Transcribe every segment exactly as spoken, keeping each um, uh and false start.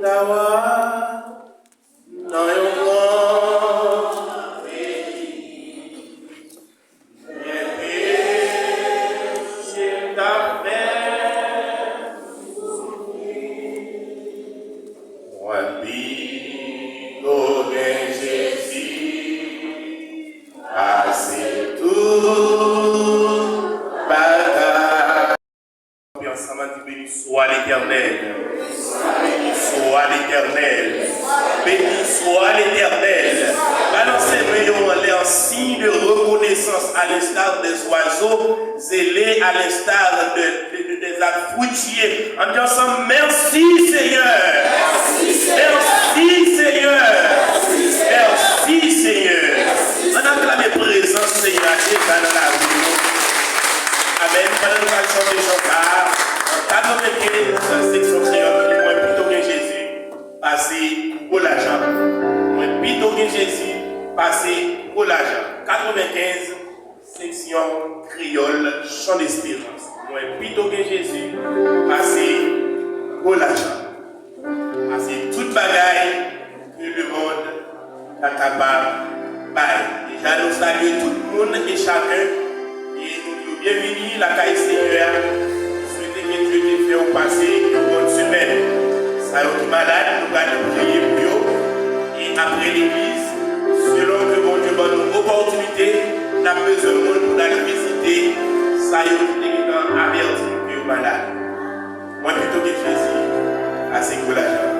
Tawa nan yon gran peyi, mwen peche m t ap fè m soufri. Mwen pito gen Jezi pase tout bagay. Ansanm, ann di, beni swa Letènèl. Beni swa Letènèl. Beni swa Letènèl. Balanse men yo anlè an siy de rekonesans, à l'instar des oiseaux zélés, à l'instar de, de, de, des arbres fruitiers. Ann di ansanm, mèsi Senyè. Mèsi Senyè. Mèsi Senyè. Ann aklame prezans Senyè a deja nan lavi nou. Amèn. Pandan nou pral chante chan sa a, an katrevenkenz, seksyon kreyòl, mwen pito gen Jezi pase gwo lajan. Mwen pito gen Jezi pase gwo lajan. Katrevenkenz, seksyon kreyòl, chan desperans. Mwen pito gen Jezi pase gwo lajan. Pase tout bagay ke lemonn ta kapab bay. Deja, nou salye tout moun e chaken, e nou di w byenvini lakay Senyè a. Swete ke Dye te fè w pase yon bòn semèn. Sa yo ki malad, nou pral priye pou yo. E apre legliz, selon ke Bondye ban nou opòtinite, n ap bezwen moun pou n al vizite sa yo ki te gentan avèti nou ke yo malad. Mwen pito gen Jezi pase gwo lajan.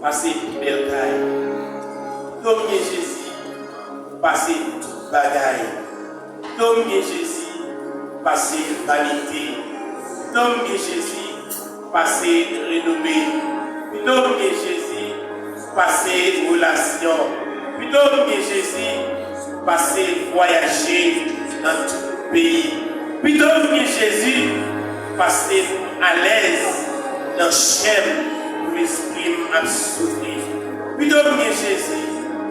Pase pi bèl kay. Pito m gen Jezi, pase tout bagay. Pito m gen Jezi, pase vanite. Pito m gen Jezi, pase renome. Pito m gen Jezi, pase relasyon. Pito m gen Jezi, pase vwayaje nan tout peyi. Pito m gen Jezi, pase m alèz nan chè m pou lespri m ap soufri. Pito m gen Jezi,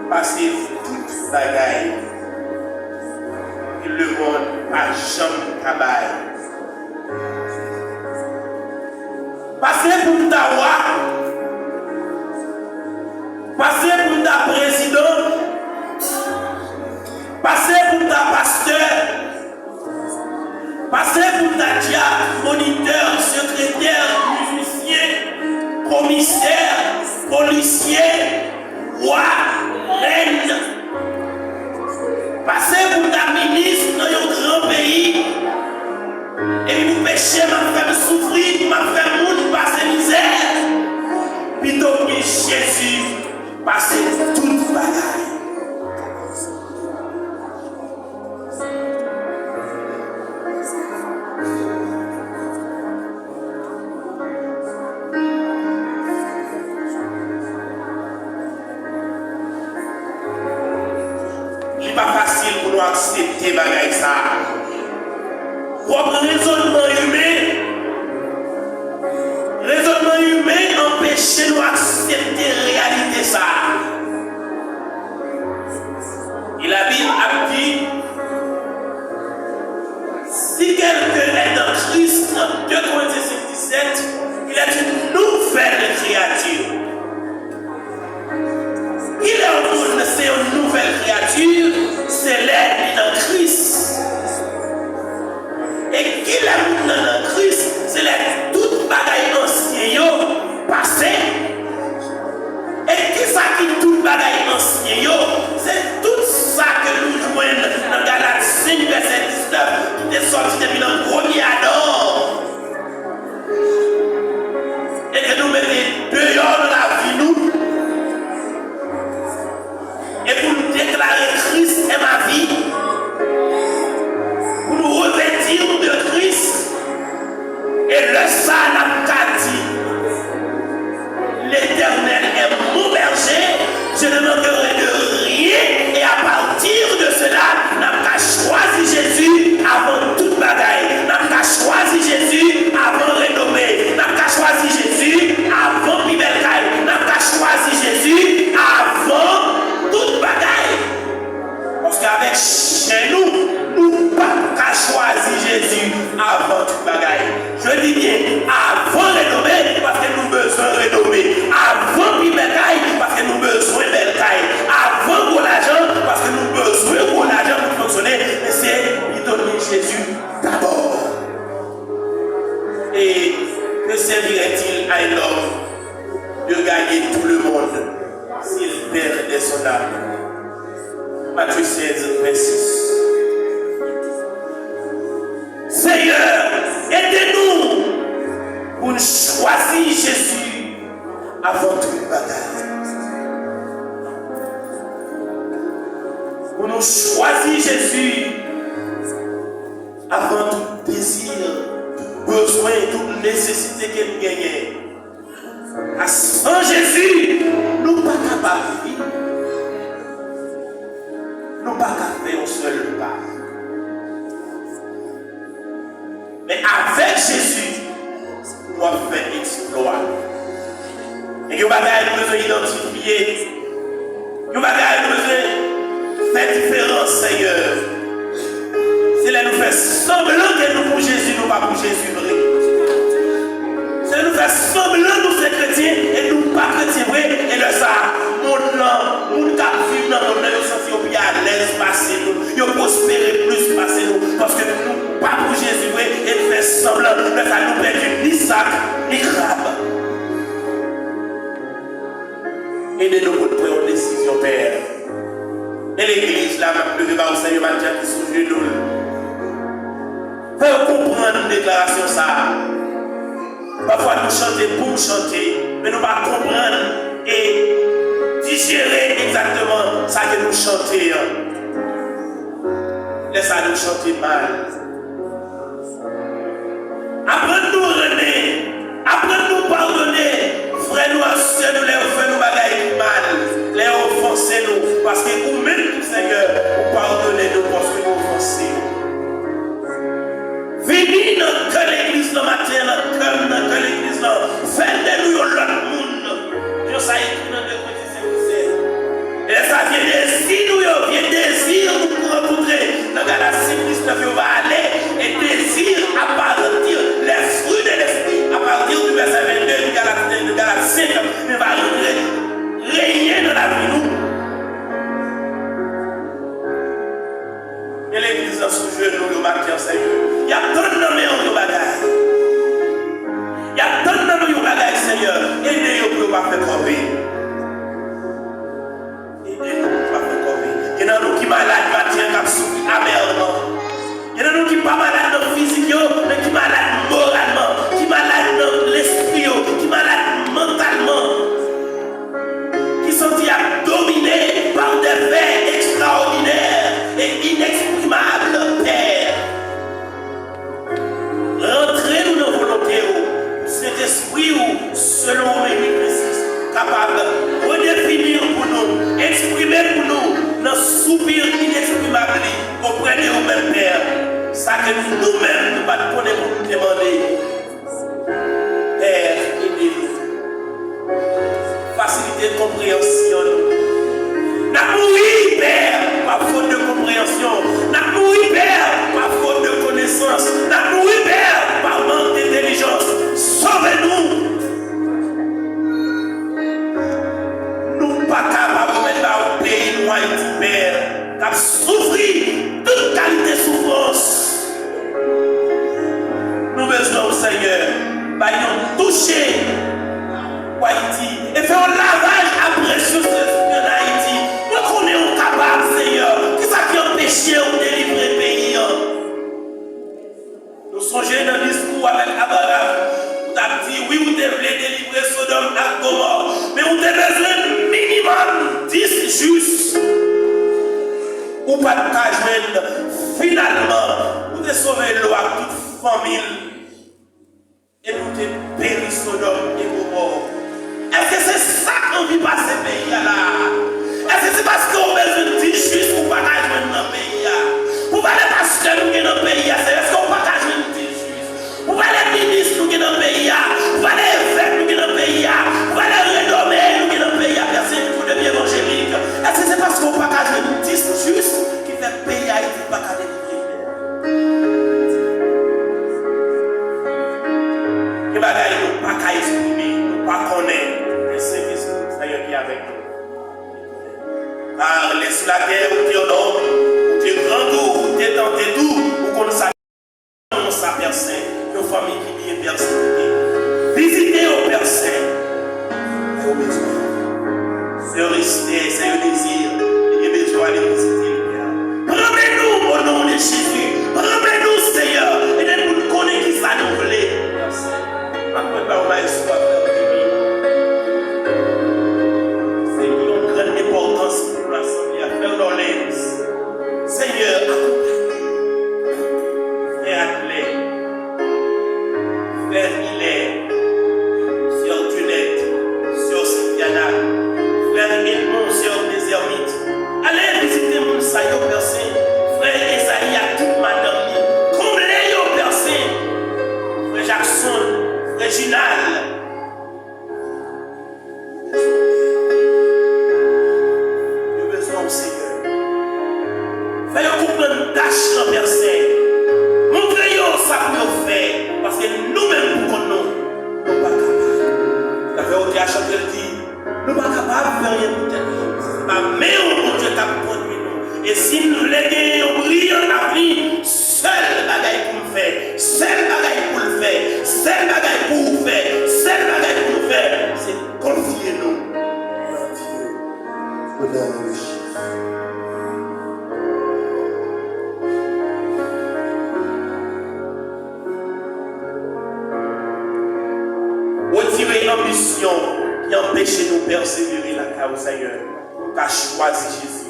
pase tout bagay ke lemonn pa janm ka bay. Pase pou m ta wa, pase pou m ta prezidan, pase pou m ta pastè, pase pou m ta dyak, monitè, sekretè, mizisyen, komisè, polisye, wa, rèn. Pase pou m ta minis nan yon gran peyi, epi pou peche m ap fè m soufri, m ap fè moun pase mizè. Pito m gen Jezi pase tout bagay. Li pa fasil pou nou aksepte bagay sa a. Pwòp rezònman imen, rezònman imen anpeche nou aksepte reyalite sa a. E Labib ap di, si quelqu'un est en Christ, deux Corinthiens cinq dix-sept, il est une nouvelle créature. Kilè yon moun se yon nouvèl kreyati, se lè li nan Kris. E kilè moun nan nan Kris, se lè tout bagay ansyen yo pase. E kisa ki tout bagay ansyen yo? Se tout sa ke nou jwenn nan Galat senk vèsè diznèf, ki te sòti depi nan premye Adan. E ke nou mete deyò nan lavi nou. E pou nou deklare Christ est ma vie. Pou nou reveti nou de Kris. E lè sa a n ap ka di, L'Éternel est mon berger, je ne manquerai de rien. Et à partir de cela, n ap ka chwazi Jezi avan tout bagay. N ap ka chwazi Jezi avan renome. N ap ka chwazi Jezi avan pi bèl kay. N ap ka chwazi Jezi avan tout bagay. Paske avèk chè nou, nou p ap ka chwazi Jezi avan tout bagay. Je dis bien, avan renome, paske nou bezwen renome. Avan pi bèl kay, paske nou bezwen bèl kay. Avan gwo lajan, paske nou bezwen gwo lajan pou fonksyone. Men se pito nou Jezi dabò. Et que servirait-il à un homme de gagner tout le monde s'il perd son âme? Matthieu seize, vingt-six. Seyè, ede nou pou n chwazi Jezi avan tout bagay. Pou nou chwazi Jezi avan tout dezi, tout bezwen, tout nesesite ke n genyen. A san Jezi, nou pa kapab viv. Nou pa ka fè yon sèl pa. Men avèk Jezi, nou ap fè eksplwa. E gen yon bagay nou bezwen idantifye. Yon bagay nou bezwen fè diferans, Seyè. Se lè nou fè sanblan ke nou pou Jezi, nou pa pou Jezi vre. Se lè nou fè sanblan nou se kretyen e nou pa kretyen vre. E lè sa a, monn nan, moun k ap viv nan monn nan, yo santi yo pi alèz pase nou. Yo pwospere plis pase nou. Paske nou pa pou Jezi vre e nou fè sanblan. Lè sa a, nou pèdi ni sak, ni krab. Ede nou pou n pran yon desizyon, Pè. E legliz la, m ap leve ba w, Seyè, m ap di a ki sou jenou l. Fè yo konprann deklarasyon sa a. Pafwa nou chante pou n chante, men nou pa konprann e Sa ke nou chante an, lè sa nou chante mal. Aprann nou renmen, aprann nou padone frè nou ak sè nou lè yo fè nou bagay ki mal, lè yo ofanse nou, paske ou menm tou, Senyè, ou padone nou paske nou ofanse yo. Vini nan kè legliz lan maten an, nan kè m, nan kè legliz lan. Fè de nou yon lòt moun. Jan sa ekri nan de Korentyen senk, disèt. E sa vye dezi nou yo, vye dezi nou pou rankontre nan Galat senk, disnèf yo va ale, e dezi à partir, les fruits de l'esprit, à partir du verset vingt-deux de Galat, de Galat senk, li va re-, renye nan lavi nou. E legliz lan sou jenou yo maten an, Senyè. Y ap tann nan men w yon bagay. Y ap tann nan men w yon bagay, Senyè. Ede yo pou yo pa fè kòve. Ede nou pou yo pa fè kòve. Gen nan nou ki malad maten an, k ap soufri amèman. Gen nan nou ki pa malad nan fizik yo, men ki malad moralman, ki malad nan lespri yo, ki malad mantalman, ki santi y ap domine pa de fè ekstraòdinè e ineksprimab, Pè. Rantre nou nan volonte w, pou Sentespri w, selon Women uit vèsè sis, kapab redefini l pou nou, eksprime l pou nou nan soupi ineksprimab li oprè de ou menm, Pè. Sa ke nou menm nou pa t konnen pou nou te mande. Pè, ede nou. Fasilite konpreyansyon nou. N ap mouri, Pè, pa fot de konpreyansyon. N ap mouri, Pè, pa fot de konesans. N ap mouri, Pè, pa mank entèlijans. Sove nou. Nou pa kapab remèt ba ou peyi nou, Ayiti, Pè, k ap soufri tout kalite soufrans. Nou bezwen w, Senyè. Bay yon touche pou Ayiti. E fè yon lavaj a presyon Sentespri ann Ayiti. Mwen konnen ou kapab, Senyè. Kisa ki anpeche w delivre peyi an? Nou sonje nan diskou avèk Abraram, ou t ap di, wi, ou te vle delivre Sodòm ak Gomò, men ou te bezwen minimòm dis jis. Ou pa t ka jwenn. Finalman, ou te sove Lo ak tout fanmi l. Epi ou te beni Sodòm e Gomò. Èske se sa k anvi pase peyi a la a? Èske se paske ou bezwen dis jis ou pa ka jwenn nan peyi a? Pou valè pastè nou gen nan peyi a, se èske ou pa ka jwenn dis jis? Pou valè minis nou gen nan peyi a, pou valè evèk nou gen nan peyi a, pou valè renome nou gen nan peyi a, pèsevitè de byen evanjelik, èske se paske ou pa ka jwenn dis jis ki fè peyi Ayiti pa ka delivre? Gen bagay nou pa ka eksprime, nou pa konnen, men Sentespri Senyè ki avèk nou. Car laisse la terre, ou te nonm, ou te grandou, ou te tante tou, ou konn sa. Yon sa Pè Sen, yon fanmi ki byen pèsekite. Vizite yo, Pè Sen. Yo bezwen. Se yon respè, se yon dezi. Li gen bezwen ale vizite l, Pè. Pran men nou, o non de Jezi. Pran men nou, Senyè. Ede n pou n konnen kisa nou vle. Pè Sen, m ap mande ba ou, Maestro, a fè w vini. Se yon grann enpòtans pou nou, asanble a, Frè Lawrence. Senyè, akonpanye. Frè Adlè, frè Ilè, sè Dieunette, sè Cynthiana, frè Edmond, sè Desermit. Ale vizite moun sa yo, Pè Sen. Frè Esayi ak tout madanm li. Konble yo, Pè Sen. Frè Jackson, frè Ginald. Yo bezwen w, Senyè. Fè yo konprann tach lan, Pè Sen. Montre yo sa pou yo fè, paske nou menm pou kont nou, nou pa kapab. Dapre otè a chante, l di, nou pa kapab fè anyen pou tèt nou. Se pa men w, Bondye, k ap kondui nou. E si n vle gen yon briyan avni, sèl bagay pou m fè, sèl bagay pou l fè, sèl bagay pou ou fè, sèl bagay pou nou fè, se konfye nou nan Dye. O non de Jezi. Retire anbisyon ki anpeche Peche nou pèsevere lakay ou, Senyè. Nou ka chwazi Jezi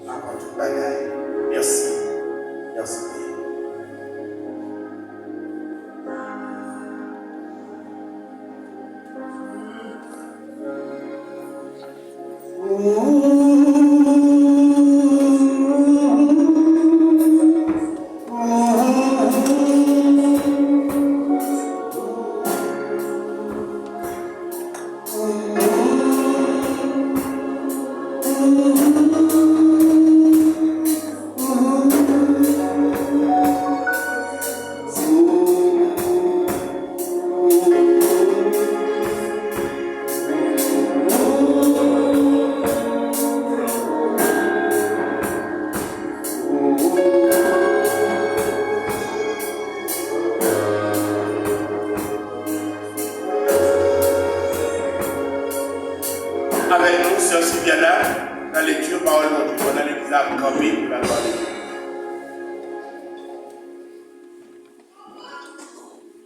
avan tout bagay. Mèsi. Mèsi, Pè. Avèk nou, sè Sylviana, nan lekti pawòl Bondye. Pandan legliz la ap kanpe pou l al pale.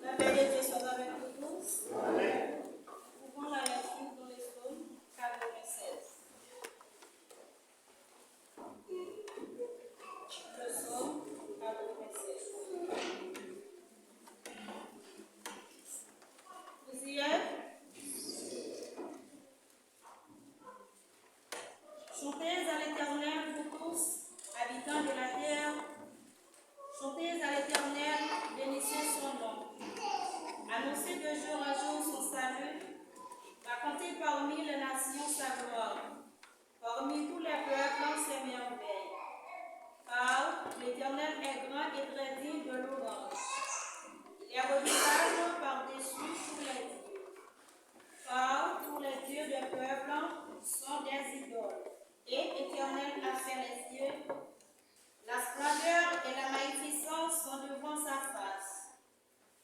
La paix de Dieu soit avec vous tous. Ouvrons la lecture dans le psaume quatre-vingt-seize. Le psaume quatre-vingt-seize. Vous y êtes ? Chantez à l'Éternel, vous tous, habitants de la terre. Chantez à l'Éternel, bénissez son nom. Annoncez de jour en jour son salut. Racontez parmi les nations sa gloire. Parmi tous les peuples, ses merveilles. Car l'Éternel est grand et très digne de louange. Il est redoutable par-dessus tous les dieux. Car tous les dieux des peuples sont des idoles, et l'Éternel a fait les cieux. La splendeur et la magnificence sont devant sa face.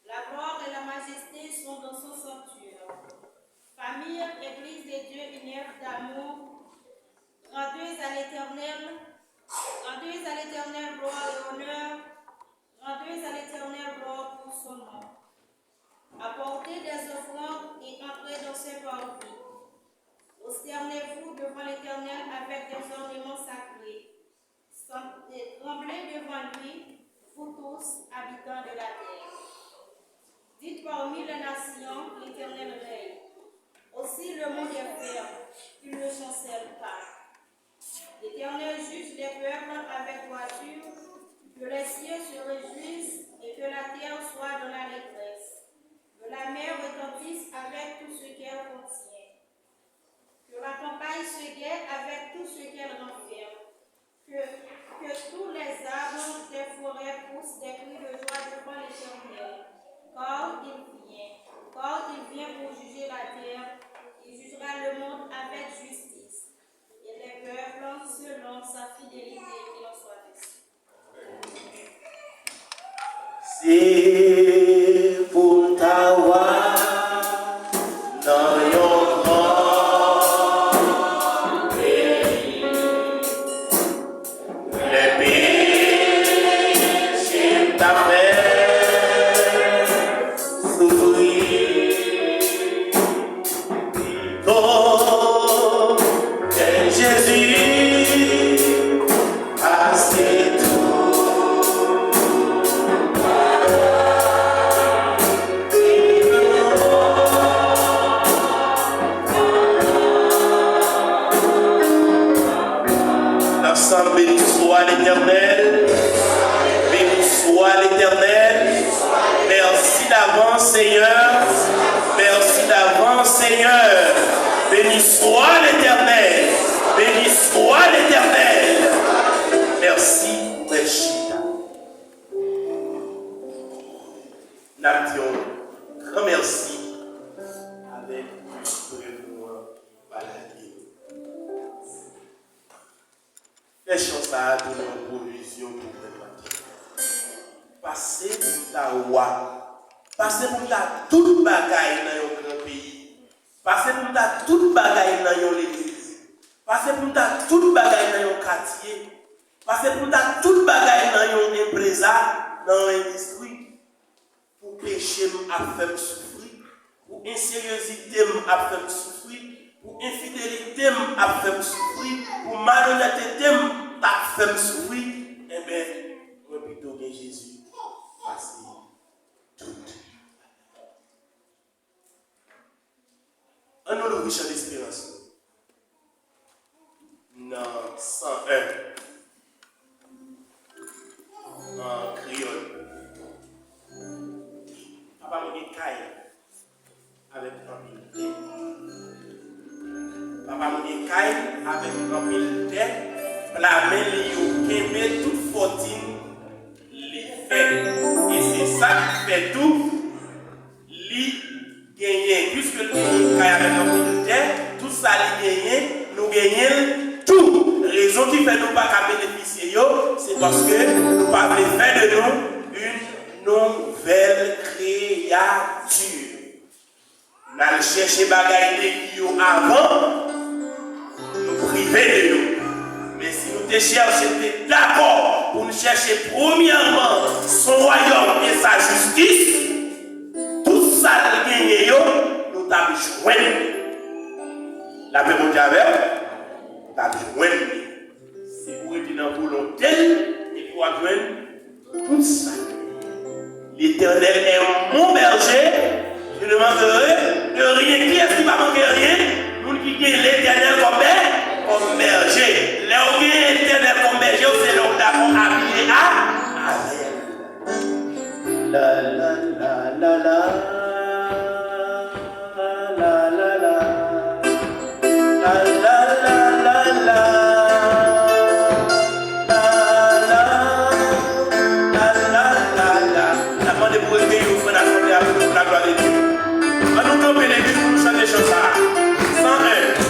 La gloire et la majesté sont dans son sanctuaire. Famille, église de Dieu, une œuvre d'amour. Rendez à l'Éternel, rendez à l'Éternel gloire et honneur. Rendez à l'Éternel gloire pour son nom. Apportez des offrandes et entrez dans ses parvis. Prosternez-vous devant l'Éternel avec des ornements sacrés. Tremblez devant lui, vous tous, habitants de la terre. Dites parmi les nations, l'Éternel règne. Aussi le monde est ferme, il ne chancelle pas. L'Éternel juge les peuples avec droiture, que les cieux se réjouissent et que la terre soit dans l'allégresse. Que la mer retentisse avec tout ce qu'elle contient. Que la campagne se guette avec tout ce qu'elle renferme. Que, que tous les arbres des forêts poussent des cris de joie devant l'Éternel, car il vient, car il vient pour juger la terre, il jugera le monde avec justice, et les peuples selon sa fidélité qu'il en soit ainsi. Se pou m ta wa nan yon gran peyi. Lè peche m ta fè soufri. Pito, Jezi, pase tou. Ansanm, béni soit l'Éternel. Béni soit l'Éternel. Merci d'avance, Seigneur. Merci d'avance, Seigneur. Béni soit l'Éternel. Béni soit l'Éternel. Mèsi, frè Chita. N ap di yon gran mèsi avèk plis prèv nou an pa lage. Fè chan sa a tounen yon pwovizyon pou pèp la. Pase pou n ta wa. Pase pou n ta tout bagay nan yon gran peyi. Pase pou n ta tout bagay nan yon legliz. Pase pou n ta tout bagay nan yon katye. Pase pou n ta tout bagay nan yon enpreza, nan yon endistri. Pou peche m ap fè m soufri, pou enseryozite m ap fè m soufri, pou enfidelite m ap fè m soufri, pou malonètete m t ap fè m soufri, enben, mwen pito gen Jezi pase tout. Ann nou louvri Chan Desperans nou nan san en an kreyòl. Papa mwen gen kay avèk anpil tè. Papa mwen gen kay avèk anpil tè. Pla men li yo kenbe tout fòtin li fè. E se sa k fè tou li genyen, piske l genyen kay avèk anpil tè, tout sa li genyen, nou genyen l tou. Rezon ki fè nou pa ka benefisye yo, se paske nou pa vle fè de nou une nouvelle créature. N al chèche bagay nèg yo avan, nou prive de yo. Men si nou te chèche, te dakò pou n chèche premyèman son wayòm e sa jistis, tout sa l genyen yo, nou t ap jwenn li. Lapè Bondye avè w, t ap jwenn li. Si w rete nan volonte l, epi w ap jwenn tout sa. L'Éternel est mon berger, je ne manquerai de rien. Kiyès ki pa manke anyen? Moun ki gen Letènèl kòm bè, kòm bèje. Lè w gen Letènèl kòm bèje w, se lè w dakò abiye a, avè l. La, la, la, la, la. La, la, la, la, la. La, la, la, la, la. La, la, la, la, la. N ap mande pou refren yo, frè, n ap chante avèk nou pou la glwa de Dye. Ann nou kanpe legliz pou nou chante chan sa a. San en.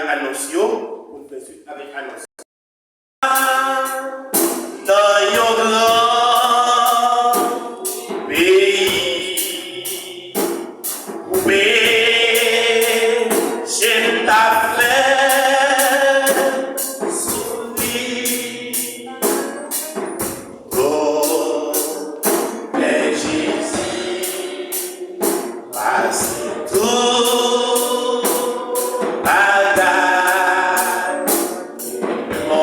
anons yo, pou n fè swit avèk anons. Nan yon gran peyi, pou peche m ta fè soufri. Oh, men Jezi pase tout bagay. Mò.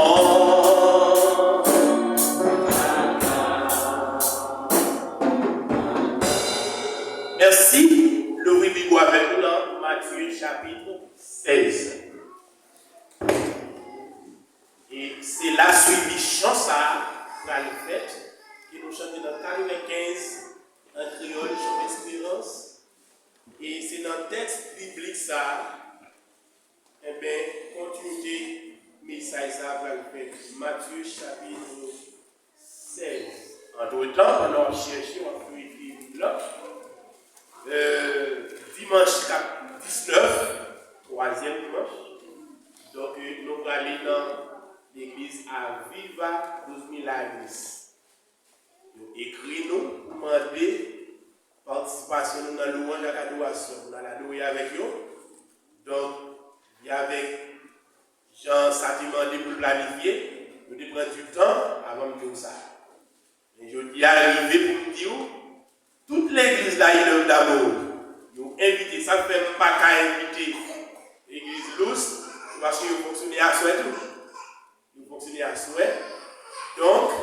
Mèsi. Louvri Bib ou avèk nou nan Matye chapit sèz. E se la swivi chan sa a pral fèt, ke nou chante nan katrevenkenz an kreyòl, Chant Espérance. E se nan tèks biblik sa a, enben, kontinite mesaj sa a pral fèt. Matye chapit sèz. Antretan, pandan w ap chèche, w ap fouye Bib la, euh, dimanch k ap diznèf, twazyèm dimanch. Donk, euh, nou prale nan legliz Aviva Douz Mil Aris. Yo ekri nou pou mande patisipasyon nou nan lwanj ak adorasyon. Pou n al adore avèk yo. Donk, vin avèk jan sa te mande pou l planifye, nou te pran du tan avan m di w sa. Men jodi a rive pou m di w, tout legliz la, Île d'Amour, yo envite. Sa k fè m pa ka envite legliz Lous, se paske yo fonksyone aswè tou. Yo fonksyone aswè. Donk,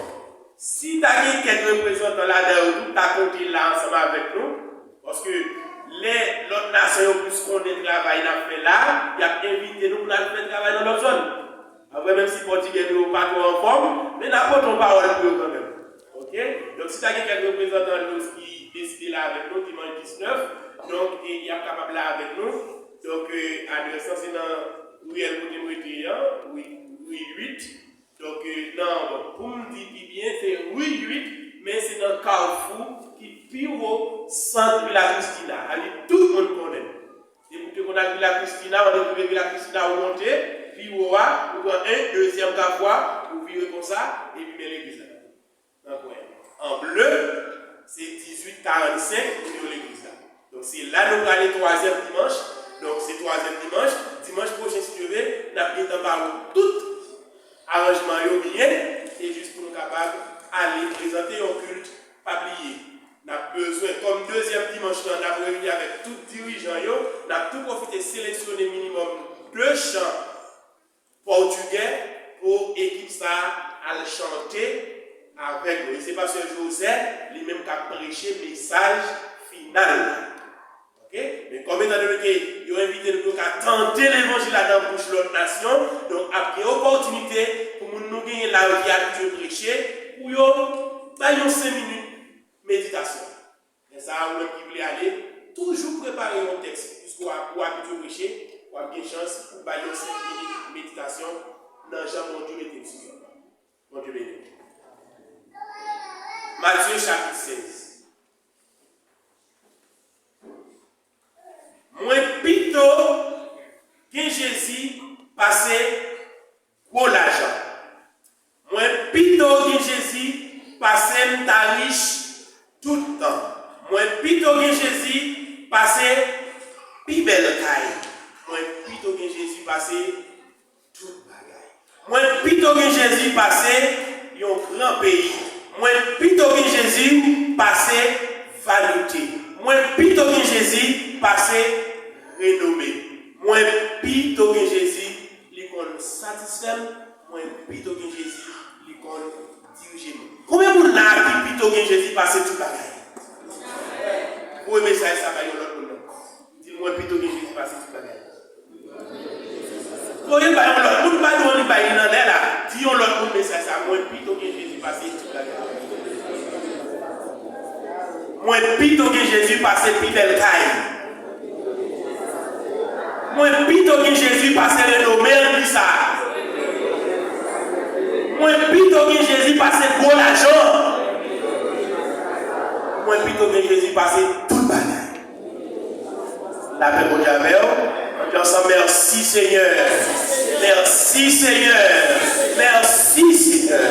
si ta gen kèk reprezantan ladan yo tou, ta konte la ansanm avèk nou. Paske lè lòt nasyon yo plis konnen travay n ap fè la, y ap envite nou pou n al fè travay nan lòt zòn. Apre, menm si pòtigè nou yo pa twò anfòm, men n ap pote yon pawòl pou yo kanmenm. Oke? Donk, si ta gen kèk reprezantan Lous ki deside la avèk nou, dimanch diznèf, donk, e, y ap kapab la avèk nou. Donk, e, adrès lan se nan riyèl kote m rete an, ri, ri uit. Donk, e, nan, bon, pou m di pi byen, se ri uit, men se nan kafou ki pi wo sant Villa Cristina. Sa vle di tout moun konnen l. Depi w te konn al Villa Cristina, w rive Villa Cristina, ou monte pi wo a, ou pran en, dezyèm kafou a, ou vire konsa, epi men legliz la. Nan kwen an ble, se dizuit karannsenk, nimewo legliz la. Donk, se la nou prale twazyèm dimanch. Donk, se twazyèm dimanch. Dimanch pwochen, si Dye vle, n ap gentan ba ou tout aranjman yo byen, se jis pou nou kapab ale prezante yon kilt. Pa bliye, n ap bezwen, kòm dezyèm dimanch lan, n ap reyini avèk tout dirijan yo, n ap tou pwofite seleksyone minimòm de chan pòtigè pou ekip sa a al chante avèk nou. E se pastè Joseph, li menm k ap preche mesaj final la. Oke? Men kòm etandone ke yo envite nou pou yo ka tande levanjil la nan bouch lòt nasyon, donk ap gen opòtinite pou moun nou genyen la yo ki abitye preche, pou yo bay yon senk minit meditasyon. Lè sa a, ou menm ki vle ale, toujou prepare yon tèks, piske w ap, ou abitye preche, w ap gen chans pou bay yon senk minit meditasyon nan jan Bondye mete l sou kè w. Bondye beni w. Matye chapit sèz. Mwen pito gen Jezi pase gwo lajan. Mwen pito gen Jezi pase m ta rich tout tan. Mwen pito gen Jezi pase pi bèl kay. Mwen pito gen Jezi pase tout bagay. Mwen pito gen Jezi pase yon gran peyi. Mwen pito gen Jezi pase vanite. Mwen pito gen Jezi pase renome. Mwen pito gen Jezi, li konn satisfè m. Mwen pito gen Jezi, li konn dirije m. Konbyen moun la a ki pito gen Jezi pase tout bagay? Voye mesaj sa bay yon lòt moun non. Di l, mwen pito gen Jezi pase tout bagay. Voye l bay yon lòt moun, pa di w annik bay li nan lè la. Di yon lòt moun mesaj sa, mwen pito gen Jezi pase tout bagay. Mwen pito gen Jezi pase pi bèl kay. Mwen pito gen Jezi pase renome legliz sa. Mwen pito gen Jezi pase gwo lajan. Mwen pito gen Jezi pase tout bagay. Lapè Bondye avè w. Ansanm, mèsi Senyè. Mèsi Senyè. Mèsi Senyè.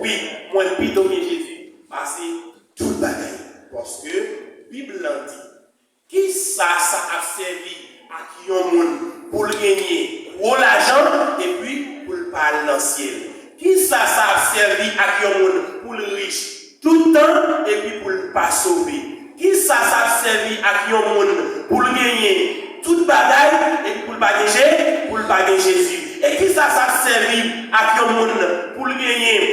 Wi, mwen pito gen Jezi pase tout bagay. Paske Bib lan di, kisa sa ap sèvi ak yon moun pou l genyen gwo lajan epi pou l pa al nan syèl? Kisa sa ap sèvi ak yon moun pou l rich tout tan epi pou l pa sove? Kisa sa ap sèvi ak yon moun pou l genyen tout bagay epi pou l pa gen Je-, pou l pa gen Jezi? E kisa sa ap sèvi ak yon moun pou l genyen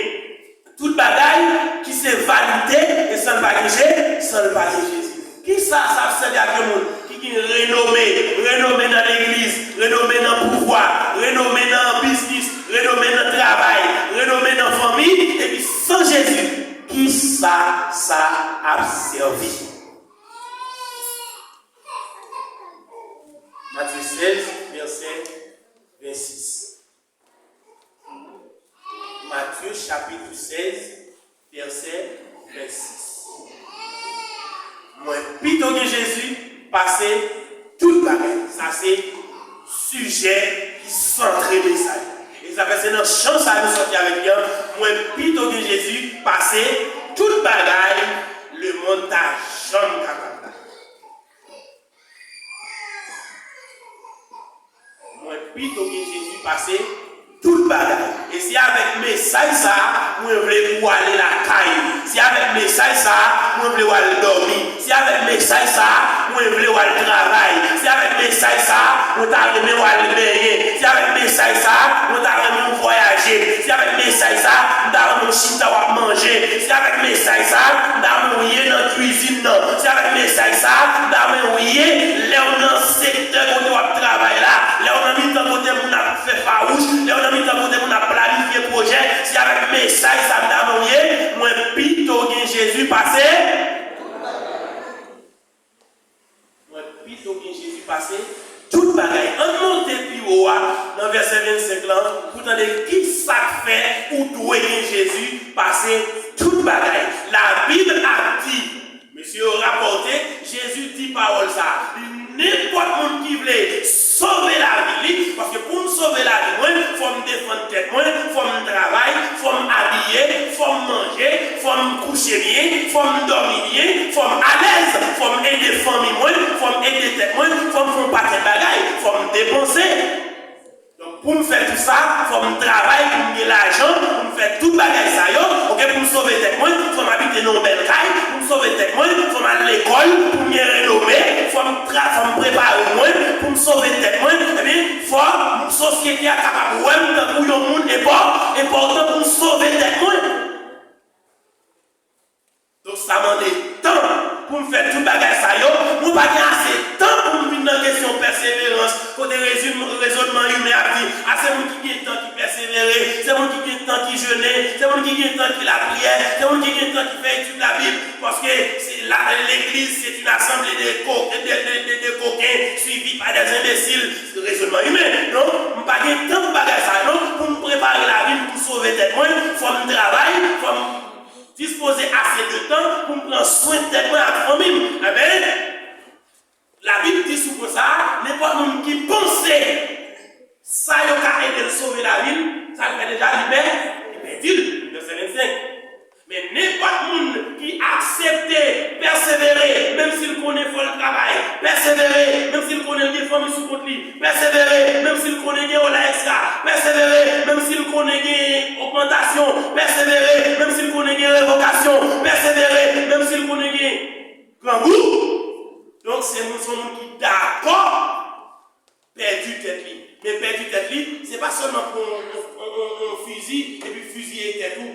tout bagay ki se vanite e san l pa gen Je-, san l pa gen Jezi? Kisa sa ap sèvi ak yon moun ki gen renome, renome nan legliz, renome nan pouvwa, renome nan biznis, renome nan travay, renome nan fanmi, epi san Jezi, kisa sa ap sèvi? Matye sèz, vèsè vennsis. Matye chapit sèz, vèsè vennsis. Mwen pito gen Jezi pase tout bagay. Sa se sijè ki santre mesaj. E sa fè se nan chan sa nou sòti avèk li an, mwen pito gen Jezi pase tout bagay lemonn ta janm kapab ba. Mwen pito gen Jezi pase tout bagay. E se avèk mesaj sa a mwen vle ou ale lakay ou. Se avèk mesaj sa a mwen vle ou al dòmi. Se avèk mesaj sa a mwen vle ou al travay. Se avèk mesaj sa a mwen ta renmen ou al benyen. Se avèk mesaj sa a mwen ta renmen ou vwayaje. Se avèk mesaj sa a m ta renmen ou chita w ap manje. Se avèk mesaj sa a m ta renmen ou ye nan kwizin nan. Se avèk mesaj sa a m ta renmen ou ye lè w nan sektè kote w ap travay la, lè w nan mitan kote moun ap fè fawouch, lè w nan mitan kote moun ap planifye pwojè. Se avèk mesaj sa a m ta renmen ou ye, mwen pito gen Jezi pase. Mwen pito gen Jezi pase tout bagay. Ann monte pi wo a, nan vèsè vennsenk lan, pou tande ki sa k fè ou dwe gen Jezi pase tout bagay. Labib ap di, mesye yo rapòte, Jezi di pawòl sa a. Li di, nenpòt moun ki vle sove lavi li, paske pou m sove lavi mwen, fò m defann tèt mwen, fò m travay, fò m abiye, fò m manje, fò m kouche byen, fò m dòmi byen, fò m alèz, fò m ede fanmi mwen, fò m ede tèt mwen, fò m fè yon pakèt bagay, fò m depanse. Donk, pou m fè tou sa, fò m travay, pou m gen lajan, pou m fè tout bagay sa yo, oke, pou m sove tèt mwen, fò m abite nan yon bèl kay, pou m sove tèt mwen, fò m al lekòl, pou m gen renome, fò m tra-, fò m prepare mwen, pou m sove tèt mwen, ebyen, fò sosyete a kapab wè m tankou yon moun enpò-, enpòtan pou m sove tèt mwen. Donk, sa mande tan pou m fè tout bagay sa yo. Mwen pa gen ase tan pou m vin nan kesyon pèseverans, kote rezon-, rezònman imen ap di, a, se moun ki gen tan ki pèsevere, se moun ki gen tan ki jene, se moun ki gen tan ki lapriyè, se moun ki gen tan ki fè etid Labib, paske se la, legliz, c'est une assemblée de co-, de, de, de, de coquins suivis par des imbéciles. Se rezònman imen. Non, m pa gen tan pou bagay sa, non. Pou m prepare lavi m, pou m sove tèt mwen, fò m travay, fò m dispoze ase de tan pou m pran swen tèt mwen ak fanmi m. Amen. Labib di sou pwen sa a, nenpòt moun ki panse sa yo ka ede l sove lavi l, sa l fè deja, li pè-, li pèdi l. Vèsè vennsenk. Men nenpòt moun ki aksepte pèsevere, menm si l konnen fò l travay, pèsevere, menm si l konnen l gen fanmi sou kont li, pèsevere, menm si l konnen gen ola ekstra, pèsevere, menm si l konnen gen ogmantasyon, pèsevere, menm si l konnen gen revokasyon, pèsevere, menm si l konnen gen grangou. Donk, se moun, se yon moun ki dakò pèdi tèt li. Men pèdi tèt li, se pa sèlman pran yon, yon, yon, yon fizi epi fiziye tèt ou.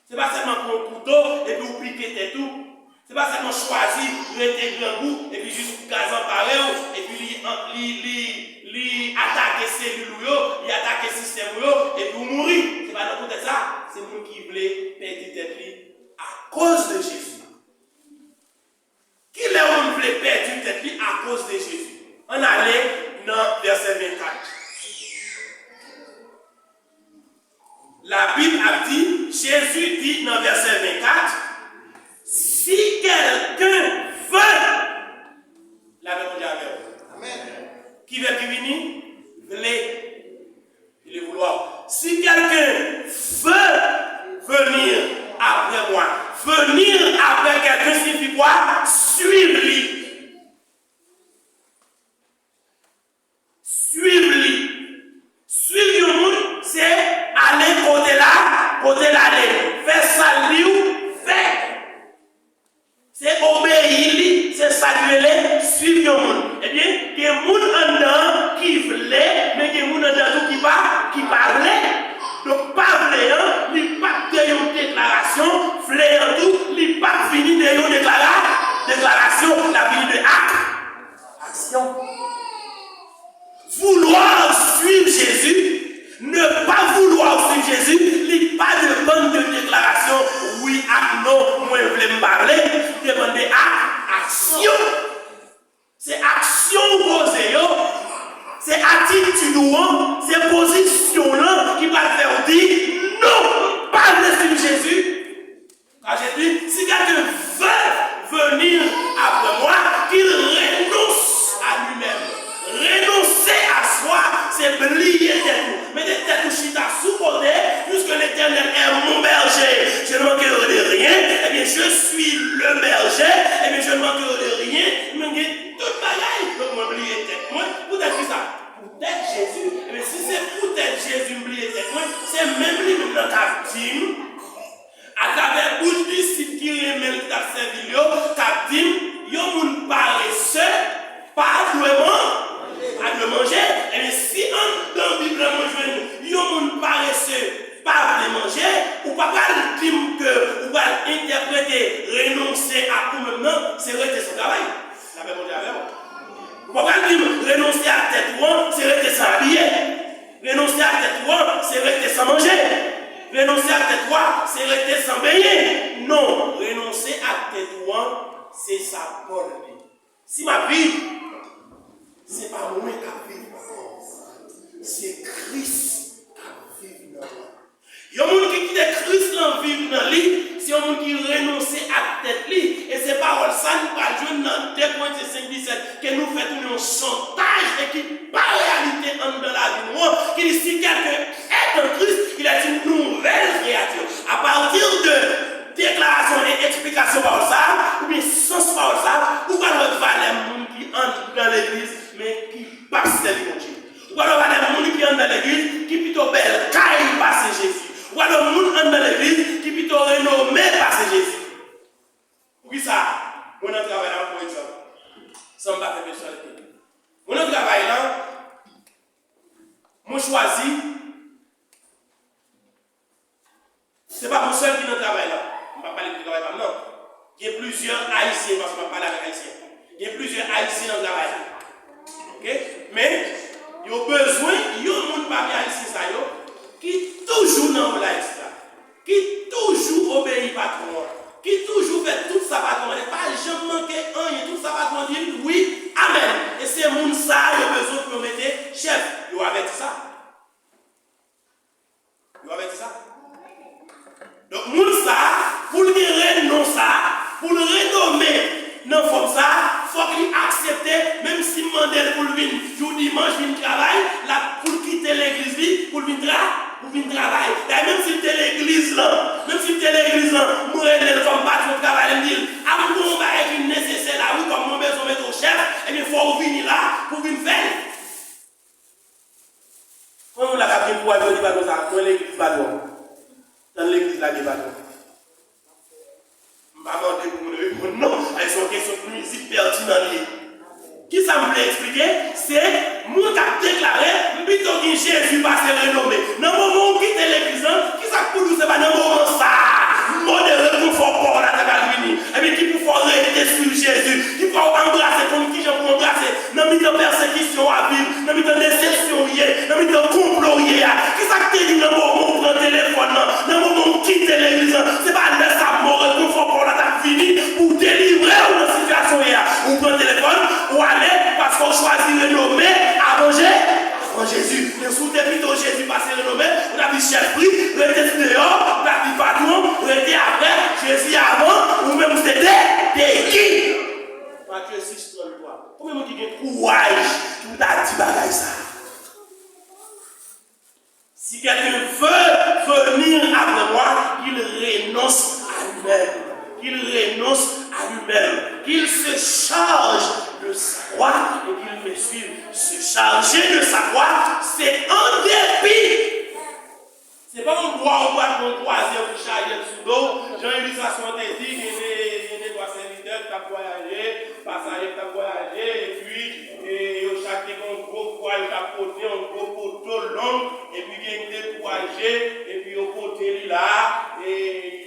Se pa sèlman pran yon kouto epi w pike tèt ou. Se pa sèlman chwazi rete grangou epi jis gaz anpare w, epi li, li, li, li atake selil ou yo, li atake sistèm ou yo, epi w mouri. Se pa nan kontèks sa, se moun ki vle pèdi tèt li akoz de Jezi. Kilè yon moun vle pèdi tèt li akoz de Jezi? Ann ale nan vèsè vennkat. Labib ap di, Jezi di nan vèsè vennkat, si quelqu'un veut, lapè Bondye avè w. Amèn. Ki Ki vini? Vle. Il est vouloir. Si quelqu'un veut venir après moi, venir après quelqu'un signifie quoi? Suiv li. Suiv li. Suiv yon moun, se ale kote la, kote l ale. Fè sa l di w fè. Se obeyi li, se sa ki rele suiv yon moun. Ebyen, gen moun anndan ki vle, men gen moun anndan tou ki pa, ki pa vle. Donk, pa vle an, li p ap de yon deklarasyon, vle an tou, li p ap vini de yon deklara, deklarasyon, l ap vini de ak, aksyon. Vouloir suivre Jésus, ne pas vouloir suivre Jésus, li pa depann de deklarasyon wi ak non, mwen vle, m pa vle, li depann de ak, aksyon. Se aksyon w poze yo, se atitid ou an, se pozisyon w lan ki pral fè w di non, m pa vle suiv Jezi. Car Jésus dit, si quelqu'un veut venir après moi, qu'il renonce à lui-même. Renonse a swa, se bliye tèt ou. Mete tèt ou chita sou kote, puisque l'Éternel est mon berger, je ne manquerai de rien. Eh bien, je suis le berger, eh bien, je ne manquerai de rien. Mwen gen tout bagay, donk mwen bliye tèt mwen. Poutèt ki sa? Poutèt Jezi. Eh bien, si se poutèt Jezi m bliye tèt mwen, se menm li menm nan k ap di m, atravè bouch disip ki renmen l, ki t ap sèvi l yo, k ap di m, yon moun parese pa dwe man-, pa dwe manje. Ebyen, si anndan Bib la mwen jwenn yon moun parese pa vle manje, ou pa pral di m ke ou pral entèprete renonse ak ou menm nan, se rete san travay. Lapè Bondye avè w. Ou pa pral di m renonse ak tèt ou an, se rete san abiye. Renonse ak tèt ou an, se rete san manje. Renonse ak tèt ou an, se rete san benyen. Non, renonse ak tèt ou an, se sa Pòl di. Si m ap viv, se pa mwen k ap viv ankò. Se Kris k ap viv nan mwen. Yon moun ki kite Kris lan viv nan li, se yon moun ki renonse ak tèt li. E se pawòl sa nou pral jwenn nan de Korentyen senk disèt, ke nou fè tounen yon chantaj e ki pa reyalite anndan lavi nou an, ki di, si quelqu'un est en Christ, il est une nouvelle créature. À partir de deklarasyon e eksplikasyon pawòl sa a, oubyen sans pawòl sa a, ou pral wè valè moun ki anndan legliz, men ki p ap sèvi Bondye. Ou pral wè valè moun ki anndan legliz, ki pito bèl kay pase Jezi. Ou pral wè moun anndan legliz, ki pito renome pase Jezi. Poukisa? Mwen nan travay la, pou egzanp, san m pa fè pèsonalite. Mwen nan travay la, mwen chwazi, se pa mwen sèl ki nan travay la. M p ap pale de travay pa m nan. Gen plizyè Ayisyen, paske m ap pale avèk Ayisyen. Gen plizyè Ayisyen nan travay la. Oke? Men, yo bezwen yon moun pami Ayisyen sa yo ki toujou nan wolayis la, ki toujou obeyi patwon an, ki toujou fè tout sa patwon an mande, pa janm manke anyen, tout sa patwon an di l, wi, amèn. E se moun sa a yo bezwen pou yo mete chèf. Yo avèti sa. Yo avèti sa. Donk, moun sa a, pou l gen renon sa a, pou l renome nan fòm sa a, fòk li aksepte, menm si m mande l pou l vin jou dimanch, vin travay, l ap, pou l kite legliz li, pou l vin tra-, pou l vin travay. Dayè, menm si l te legliz lan, menm si l te legliz lan, m rele l kòm patwon travay la, m di l, a, m gen yon bagay ki nesesè la, wi, kòm mwen bezwen mete w chèf, ebyen, fò w vini la pou w vin fè l. Konbyen moun la k ap gen kouraj pou di patwon sa, mwen legliz patwon? Tann legliz la gen patwon. M pa mande pou moun reponn non, men se yon kesyon ki pètinan li ye. Kisa m vle eksplike? Se moun k ap deklare, m pito gen Jezi pase renome. Nan moman w kite legliz lan, kisa k pou di w se pa nan moman sa a, mo de rekonfò pawòl la ta pral vini? Ebyen, ki pou fè w rete swiv Jezi, ki fè w anbrase, konn kijan pou w anbrase nan mitan pèsekisyon w ap viv, nan mitan desepsyon w ye, nan mitan konplo w ye a. Kisa k te di w nan moman w pran telefòn nan, nan moman w kite legliz lan? Se pa lè sa a mo rekonfò pawòl la t ap vini pou w delivre w nan sitiyasyon w ye a. Ou pran telefòn, ou ale, paske w chwazi renome avan Je-, avan Jezi. Men si w te pito Jezi pase renome, ou t ap di chèf pri, rete deyò, ou t ap di patwon, rete apre, Jezi avan, ou menm ou se de, de ki? Matye sis tranntwa. Konbyen moun ki gen kouraj ki pou ta di bagay sa a. Si quelqu'un veut venir après moi, qu'il renonce à lui-même, qu'il renonce à lui-même, qu'il se charge de sa croix et qu'il me suive. Se charge de sa croix, se an depi. Se pa yon bwa ou pral pran, kwaze pou chaje l sou do w. Jan ilistrasyon an te di, gen de, gen de twa sèvitè k t ap vwayaje, pasaje k t ap vwayaje, epi, e, yo chak te gen yon gwo kwa yo t ap pote, yon gwo poto long, epi gen de twa je, epi yo pote li la, e,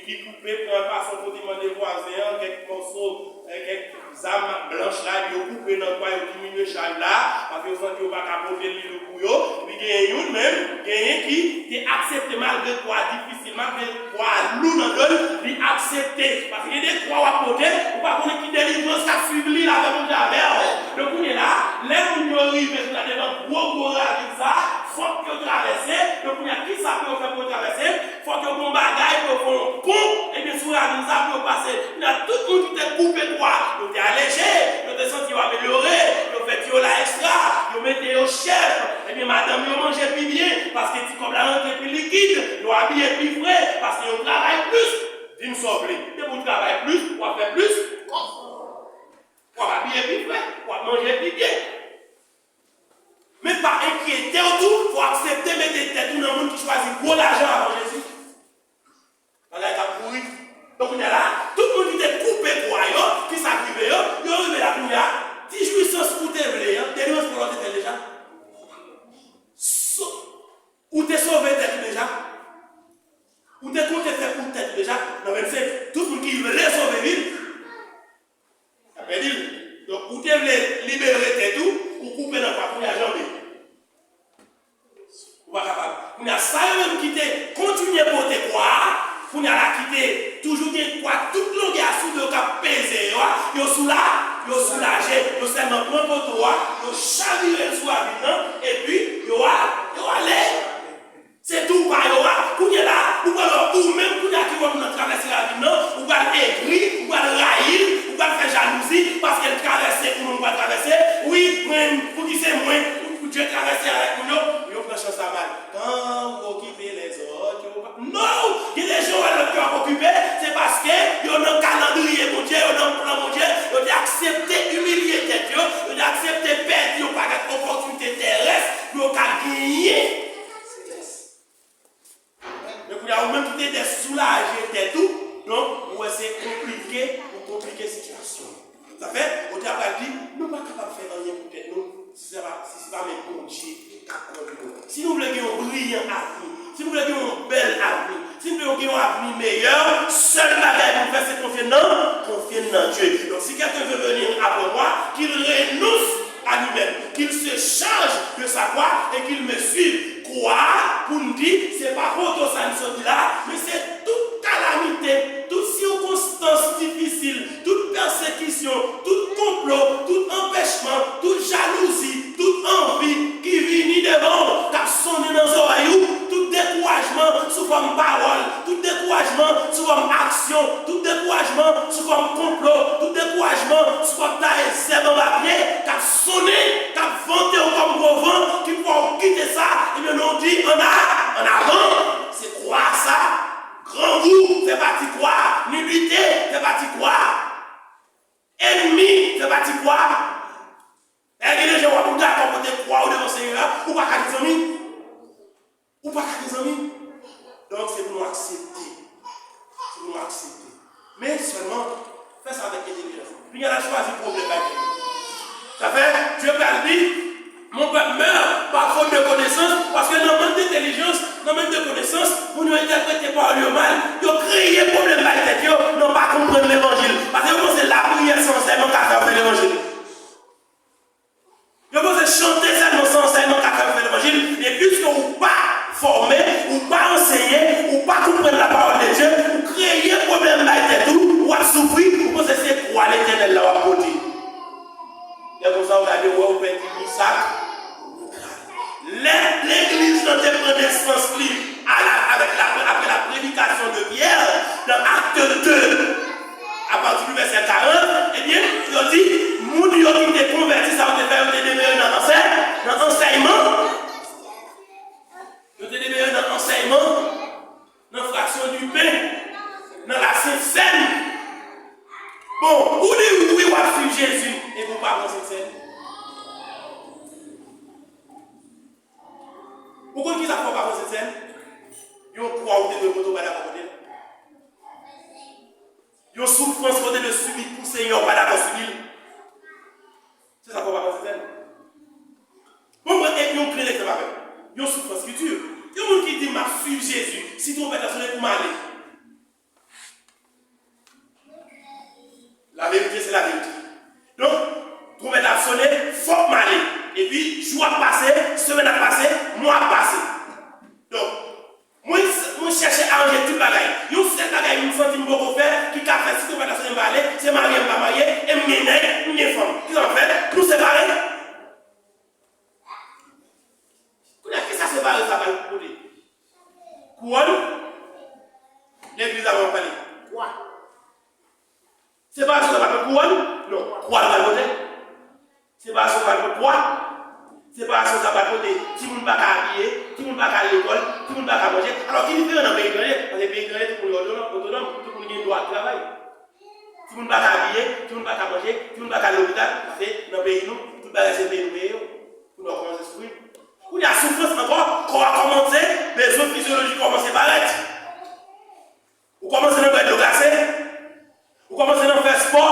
li koupe, pran fason kote mande vwazen an, kèk mòso, e, kèk zam blanch la, epi yo koupe nan kwa, yo diminye chaj la, paske yo santi yo pa ka pote li lou pou yo. Epi genyen youn menm, genyen ki te aksepte malgre kwa difisil, malgre kwa lou nan do l, li aksepte. Paske gen de kwa w ap pote, ou pa konnen ki delivrans k ap swiv li, l avè Bondye avè w. Donk kounye la, lè moun yo rive sou la devan gwo, gwo ravin sa, fòk yo travèse. Donk kounye a, kisa pou yo fè pou yo travèse? Fòk yo gen yon bagay pou yo fè yon pon, ebyen, sou ravin sa pou yo pase. Kounye a, tout moun ki te koupe kwa, yo te aleje, yo te santi yo amelyore, yo fè ti yo la ekstra, yo mete yo chèf, ebyen, madanm yo manje pi byen, paske ti kòb la rantre pi likid, yo abiye pi fre, paske yo travay plis. Di m sa w vle, depi w travay plis, w ap fè plis kòb. W ap abiye pi fre, w ap manje pi byen. Men pa enkyete w tou, fò w aksepte mete tèt ou nan moun ki chwazi gwo lajan avan Jezi. Bagay k ap kouri. Donk, kounye a la, tout moun ki te koupe kwa yo, ki sa k rive yo, yo rive la kounye a, ti jwisans ou te vle an, delivrans pa w la w te fè l deja. So-, ou te sove tèt ou deja. Ou te konte fè pou tèt ou deja. Nan vennsenk, tout moun ki vle sove vi l, ap pèdi l. Donk, ou te vle libere tèt ou, ou koupe nan kwa, kounye a janbe. Ou pa kapab. Kounye a, sa yo menm ki te kontinye pote kwa a, kounye a la ki te toujou gen kwa tout longè a sou do yo k ap peze yo a, yo soula-, yo soulaje, yo sèlman pran poto a, yo chavire l sou ravin nan, epi yo a-, yo ale. Se tou pa yo a, kounye la, ou pral wè ou menm kounye a ki wè moun nan travèse ravin nan, ou pral egri, ou pral rayi l, ou pral fè jalouzi, paske l travèse, ou menm ou pral travèse. Wi, mwen, pouki se mwen, pou, pou Dye travèse avèk moun yo, yo pran chans la mal. Quand vous occupez les autres, yo pa, non! Gen de jan w wè lòt yo ap okipe, se paske yo nan kalandriye Bondye, yo nan plan Bondye, yo te aksepte imilye tèt yo, yo te aksepte pèdi yon pakèt opòtinite terès pou yo ka genyen. Men kounye a, ou menm ki te dèyè soulaje tèt ou, donk, ou wè se konplike, ou konplike sitiyasyon. Sa fè, ou te ap pral di, nou pa kapab fè anyen pou tèt nou, si se pa, si se pa men Bondye k ap kondui nou. Si nou vle gen yon briyan avni, si nou vle gen yon bèl avni, si nou vle gen yon avni meyè, sèl bagay pou n fè se konfye nan, konfye n nan Dye. Donc, si quelqu'un veut venir après moi, qu'il renonce à lui-même, qu'il se charge de sa croix et qu'il me suive. Kwa a, pou n di, se pa poto sa n sot di la, men se tout kalamite, tout sikonstans difisil, tout pèsekisyon, tout konplo, tout anpèchman, tout jalouzi, tout anvi ki vini devan w, k ap sonnen nan zòrèy ou, tout dekourajman sou fòm pawòl, tout dekourajman sou fòm aksyon, tout dekourajman sou fòm konplo, tout dekourajman sou fòm taye zèb anba pye, k ap sonnen, k ap vante w kòm gwo van, ki fè w kite sa, ebyen, nou di, ann a-, ann avan. Se kwa sa. Grangou fè pati kwa. Nilite fè pati kwa. Ènmi fè pati kwa. E gen de jan w ap dakò pote kwa w devan Senyè a, ou pa ka gen zanmi. Ou pa ka gen zanmi. Donk, se pou nou aksepte. Se pou nou aksepte. Men sèlman, fè sa avèk entèlijans. Kounye a, n a chwazi pwoblèm bay tèt nou. Sa fè, Dye pral di, mon peuple meurt par faute de connaissance, paske nan mank de entèlijans, nan mank de konesans, moun yo entèprete pawòl yo mal, yo kreye pwoblèm bay tèt yo, nan pa konprann levanjil. Paske yo panse lapriyè san zèb ka fè yo fè levanjil. Yo panse chante sèlman san ansèyman ka fè w fè levanjil, men piske ou pa fòme, ou pa anseye, ou pa konprann la parole de Dieu, ou kreye pwoblèm bay tèt ou, w ap soufri, ou panse se kwa Letènèl la w ap pote. Lè konsa, ou gade, ou wè, ou pèdi Misak. Lè legliz lan te pran nesans li, a la, avèk la, apre la prédication de Pierre, dans Actes deux, à partir du verset quarante, ebyen, yo di, moun yo ki te konvèti, sa yo te fè, yo te demere nan ansè-, nan Ou konn kisa k fè w pa pran Sentsèn? Yon kwa ou te dwe pote, ou pa dakò pote l. Yon soufrans ke w te dwe sibi pou Senyè a, ou pa dakò sibi l. Se sa k fè w pa pran Sentsèn. Bon, mwen, e yon grenn egzanp avè w. Yon soufrans ki di. Yon moun ki di, "M ap swiv Jezi, si twonpèt la sone pou m ale." Laverite, se laverite. Donk, twonpèt la ap sone, fòk m ale. Epi, jou ap pase, semèn ap pase, mwa ap pase. Donk, Mwen, mwen chèche aranje tout bagay. Yon sèl bagay mwen santi m poko fè, ki ka fè si twonpèt la sone m pa ale, se marye m pa marye, e m gen nèg, m gen fanm. Kisa m ap fè? Nou separe. Kounye a, kisa separe sa ba l kote? Kouwòn? Legliz la mwen pale. Kwa. Separasyon sa pa t kouwòn? Non. Kwa l pral pote. Separasyon sa pa t kwa. Separasyon sa pa t pote. Timoun pa ka abiye, timoun pa ka al lekòl, timoun pa ka manje. Alò, ki diferan nan peyi etranje? Paske peyi etranje, tout moun otonòm, otonòm, tout moun gen dwa travay. Timoun pa ka abiye, timoun pa ka manje, timoun pa ka al lopital, paske nan peyi nou, tout bagay se peyi nou peye yo. Kounye a w kòmanse soufri. Kounye a soufrans ankò, kò a kòmanse, bezwen fizyolojik kòmanse parèt. Ou kòmanse nan bwè dlo glase. Ou kòmanse nan fè spò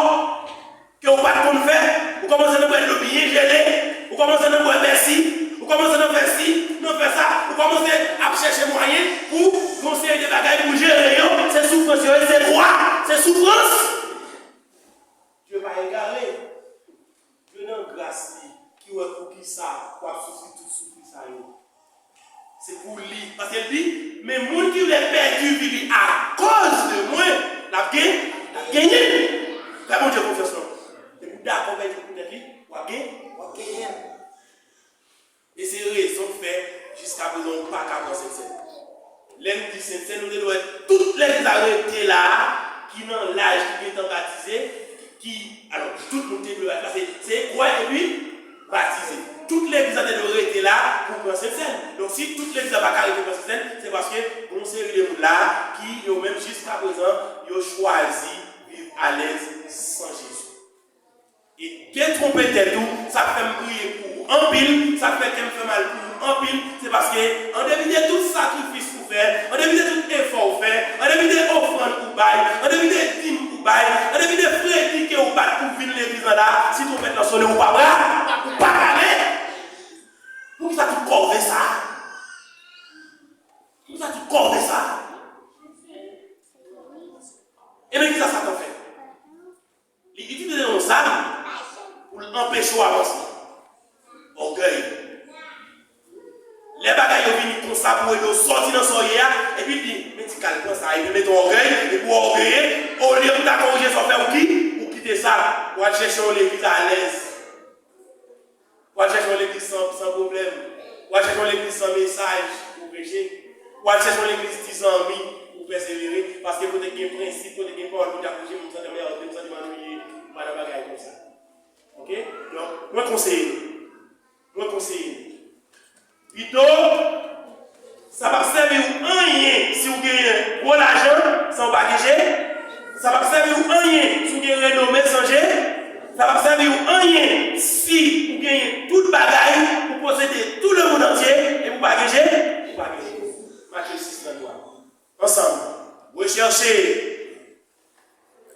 ke ou pa t konn fè. Ou kòmanse nan bwè dlo byen jele. Ou kòmanse nan bwè Pepsi. Ou kòmanse nan fè si, nan fè sa. Ou kòmanse ap chèche mwayen pou yon seri de bagay pou jere yo. Se soufrans yo ye, se kwa, se soufrans. Dye pa egare. Dye nan gras li ki wè poukisa w ap soufri tout soufri sa yo. Se pou li. Paske l di, men moun ki vle pèdi vi li akoz de mwen, l ap gen, l ap genyen l. Fè Bondye konfyans non. Depi w dakò pèdi l pou tèt li, w ap gen, w ap genyen l. E se rezon k fè, jiskaprezan, ou pa ka pran Sentsèn. Lè n di Sentsèn, nou te dwe wè tout legliz la rete la a, ki nan laj, ki gentan batize, ki, alò, tout moun te dwe batize, paske se kwè epi batize. Tout legliz la te dwe rete la pou pran Sentsèn. Donk, si tout legliz la pa ka rete pran Sentsèn, se paske gon seri de moun la ki, yo menm, jiskaprezan, yo chwazi viv alèz san Jezi. E detwonpe tèt ou, sa k fè m priye pou ou anpil, sa k fè kè m fè mal pou ou anpil, se paske, an depi de tout sakrifis ou fè, an depi de tout efò ou fè, an depi de ofrann ou bay, an depi de dim ou bay, an depi de fredi ke ou bat pou vin legliz lan la, si twonpèt lan sone, ou pa pra-, ou pa prale. Poukisa tout kòve sa? Poukisa tout kòve sa? Ebyen, kisa Satan fè? Li itilize yon zam pou l anpeche w avanse. Ògèy. Lè bagay yo vini konsa pou ede w sòti nan sa w ye a, epi l di, "Men ti kal pran sa," epi l mete w ògèy, epi w ògeye, olye pou w ta korije sa w fè, ou ki, ou kite sa, w al chèche yon legliz alèz. W al chèche yon legliz san, san pwoblèm. W al chèche yon legliz san mesaj pou preche. W al chèche yon legliz ti zanmi pou pèsevere. Paske kote gen prensip, kote gen pawòl Bondye ap preche, m santi m, m santi m annuiye, m pa nan bagay konsa. Oke? Donk, mwen konseye nou. Mwen konseye nou. Pito, sa p ap sèvi w anyen si w genyen gwo lajan san w pa gen je. Sa p ap sèvi w anyen si w gen renome san je. Sa p ap sèvi w anyen si w genyen tout bagay, ou posede tout le monde entier, epi w pa gen je, ou pa gen je. Matye sis trannde twa. Ansanm, rechèche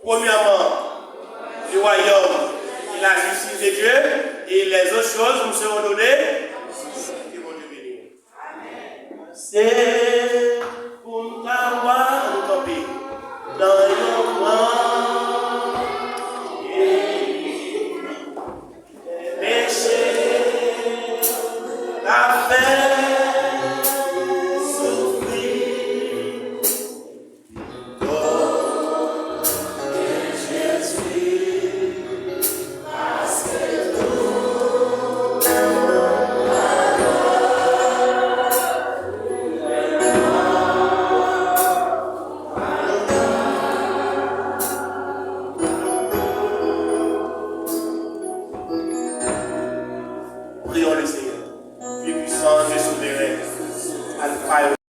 premyèman le royaume et la justice de Dieu, et les autres choses vous seront données. Ke Bondye beni w. Se pou m ta wa nou kanpe nan yon gran peche ta fè soufri. Prions le Seigneur. Dieu puissant, Dieu souverain, Alpha et